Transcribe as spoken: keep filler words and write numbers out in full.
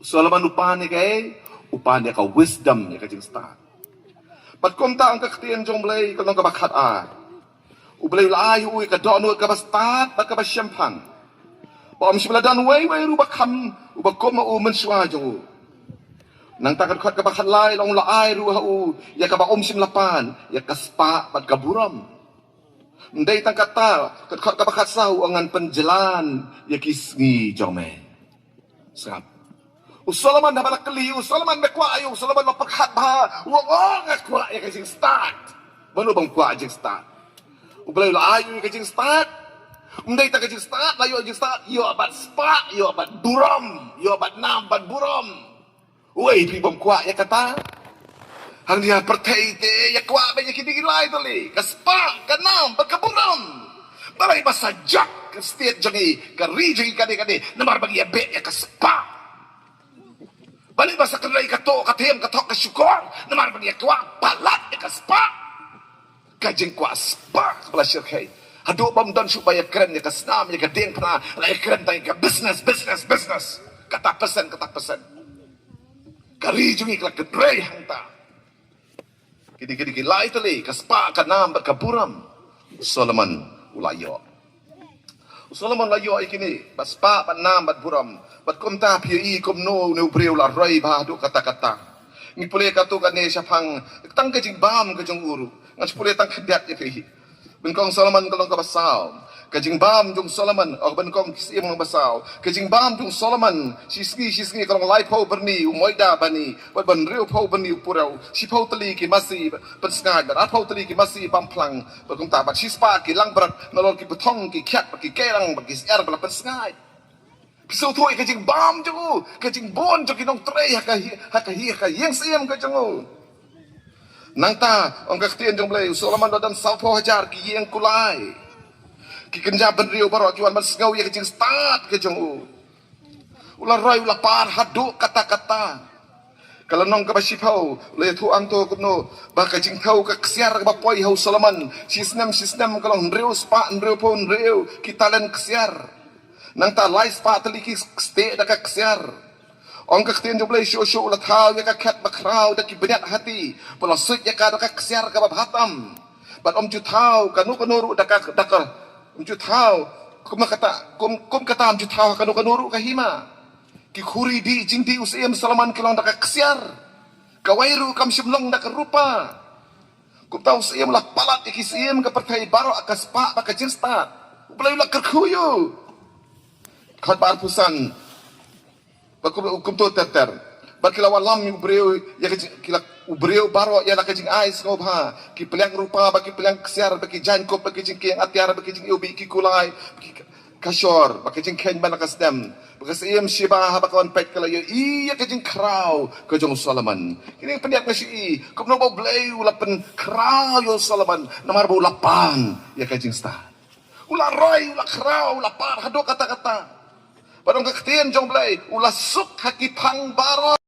Solomon u pan ïa kaei? U pan ïa ka wisdom, ïa ka jingstad. Bad kumta ong ka ktien jong U Blei, ka lynnong kaba khat ar. U Blei u la ai ïa u ïa ka dohnud kaba stad bad kaba shemphang, ba ym shym la don uwei uwei ruh uba kham, uba kum ïa u mynshuwa jong u. Nangta ka dkhot kaba khat lai, la ong u la ai ruh ha u ïa kaba ym shym la pan, ïa ka spah bad ka burom. Ym dei tang kata, ka dkhot kaba khat saw, u ong ngan pynjlan ïa ki sngi jong me. Sngap. U Solomon haba la kylli, u Solomon me kwah aïu, u Solomon la pyrkhat bha, u ong, oh, nga kwah ïa ka jingstad. Mano bym kwah jingstad? U Blei u la ai ïa u ka jingstad. Ym dei tang ka jingstad, la ïoh jingstad, ïoh bad spah, ïoh bad burom, ïoh bad nam bad burom. Uei phi bym kwah ïa kata? Hangne ha pyrthei te ïa kwah beit ïa kine ki lai tylli, ka spah, ka nam bad ka burom. Balei ba sa jot ka state jong ngi, ka ri jong ngi ka dei ka dei, namar ba ngi ïa beh ïa ka spah. Balei ba sa kynrei ka toh ka them ka thok ka shukor, namar ba ngi ïa kwah palat ïa ka spah. Ka jingkwah spah kaba la shyrkhei. Haduh bym don shuh ba ïa kren ïa ka snam, ïa ka diengphna, la ïa kren tang ïa ka business, business, business. Kata pyrsen, kata pyrsen. Ka ri jong ngi ka la kynrei hangta. Kine, kine ki lai tylli, ka spah, ka nam bad ka burom, u Solomon u la ïoh. U Solomon la ïoh ïa kine, bad spah, bad nam, bad burom. Bad kumta phi ïohi kumno une u briew u la roi bha haduh katta katta. Ngi pule katto katne shaphang tang ka jingbam ka jong u ruh. Ngan shu pule tang khyndiat ïa phi. Nyngkong Solomon ka lynnong kaba saw. Ka jingbam jong Solomon, oh, Nyngkong ki Syiem lynnong ba saw. Ka jingbam jong Solomon, shisngi shisngi ka long laiphew byrni u moida bani, bad hynriewphew byrni u purew, shiphew tylli ki masi pynsngaid, bad arphew tylli ki masi bam phlang, bad kumta bad shispah ki langbrot, nalor ki bthong, ki khiat, bad ki keirang, bad ki syiar ba la pynsngaid. Phi sngewthuh ïa ka jingbam jong u, ka jingbun jong ki nongtrei ha ka hi, ha ka hi, ha ka ïing syiem ka jong u. Nangta, ong ka ktien jong U Blei, u Solomon u la don sawphew hajar ki ïing kulai, ki kynja bynriew baroh ki wan ban sngew ïa ka jingstad ka jong u. U la roi, u la par haduh katta katta. Ka lynnong kaba shiphew, u la ïathuh hangto kumno, ba ka jingthew ka ksiar kaba poi ha u Solomon, shisnem shisnem ka long hynriew spah hynriewphew hynriew ki talent ksiar. Nangta lai spah tylli ki stieh da ka ksiar. Ong ka ktien jong U Blei, shuh shuh u la thaw ïa ka khet bakhraw da ki bniat hati, bad u la suid ïa ka da ka ksiar kaba bha tam. Bad um ju thaw kano kano ruh da ka, da ka, um ju thaw, kum kata, kum, kum kata um ju thaw kano kano ruh ka hima. Ki khuri dih jingdih u Syiem Solomon ki long da ka ksiar. Kawei ruh kam shym long da ka rupa. Kumta u Syiem u la palat ïa ki syiem ka pyrthei baroh ha ka spah bad ka jingstad. U Blei u la kyrkhu ïa u. Khat ba arphew san. Ba kum, kumto ter ter. Bad ki la wallam ïa u briew, ïa ka jing, ki la, u briew baroh ïa la ka jingai sngewbha. Ki pliang rupa, bad ki pliang ksiar, bad ki jaiñkup, bad ki jingkieng atiar, bad ki jingiwbih ki kulai, bad ki ka, kashor, bad ki jingkheiñ ban la ka snem. Bad ka Syiem Sheba haba ka wan peit ka la ïohi ïa ka jingkhraw ka jong u Solomon. Kine pynïap nga shu i, kumno ba U Blei u la pynkhraw ïa u Solomon, namar ba u la pan ïa ka jingstad. U la roi, u la khraw, u la par haduh katta katta. Bad ong ka ktien jong U Blei, u la suk ha ki phang baroh.